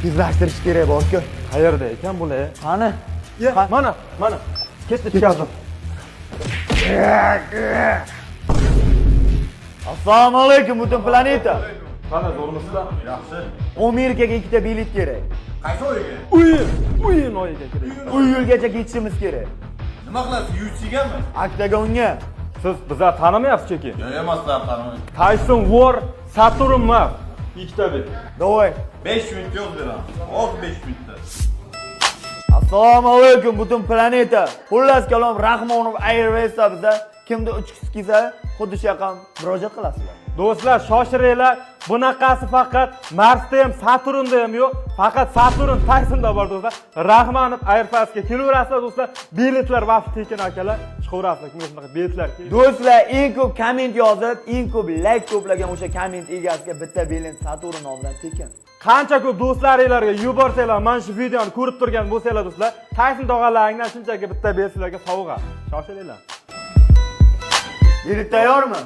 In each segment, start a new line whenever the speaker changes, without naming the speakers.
Tezlashtirish kerak borku.
Qayerda ekan bular?
Qani?
Mana, mana. Ketdi chiqardim.
Assalomu alaykum butun planeta.
Qani zo'rmisizlar?
Yaxshi.
Amerikaga ikkita bilet kerak.
Qaysi o'yinga?
O'yin, o'yin oyiga kerak.
10 yilgacha ketishimiz kerak.
Nima qilasiz? UFC'gami?
Oktagonga.
Siz bizlar tanimayapsiz cheki.
Yo'q, emaslar tanimayman.
Tyson War, Saturn Mars. Ikkita bet.
Давай.
5 minut yo'l beramiz. Hozir 5 minutda.
Assalomu alaykum butun planeta. Xullas kalom Rahmonov Airways'da biza kimda uchgisi kelsa, xuddi shu yoqqa murojaat qilasizlar.
Do'stlar, shoshiringlar. Bunaqasi faqat Marsda ham, Saturnda ham yo'q. Faqat Saturn Tysonda bor do'stlar. Rahmanov Airfastga kelaverasizlar do'stlar. Biletlar vaqti tekin akalar. Chiqaverasizlar. Kimga shunaqa biletlar kerak?
Do'stlar, eng ko'p komment yozib, eng ko'p like to'plagan o'sha komment egasiga bitta bilet Saturn nomidan tekin.
Qancha ko'p do'stlaringlarga yuborsanglar, mana shu videoni ko'rib turgan bo'lsanglar do'stlar, Tyson tog'alaringdan shunchaki bitta bilet sizlarga sovg'a. Shoshilinglar.
Bilet tayyormi?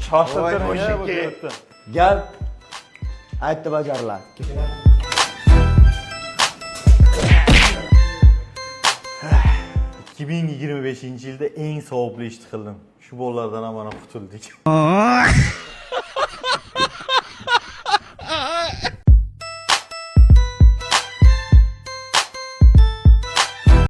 Shoshiltiring
Voy,
bu
mushukka.
biletni.
Gap aytdi bajariladi.
Ikki 2025 yilda eng savobli ishni qildim. Shu bolalardan ham mana qutuldik.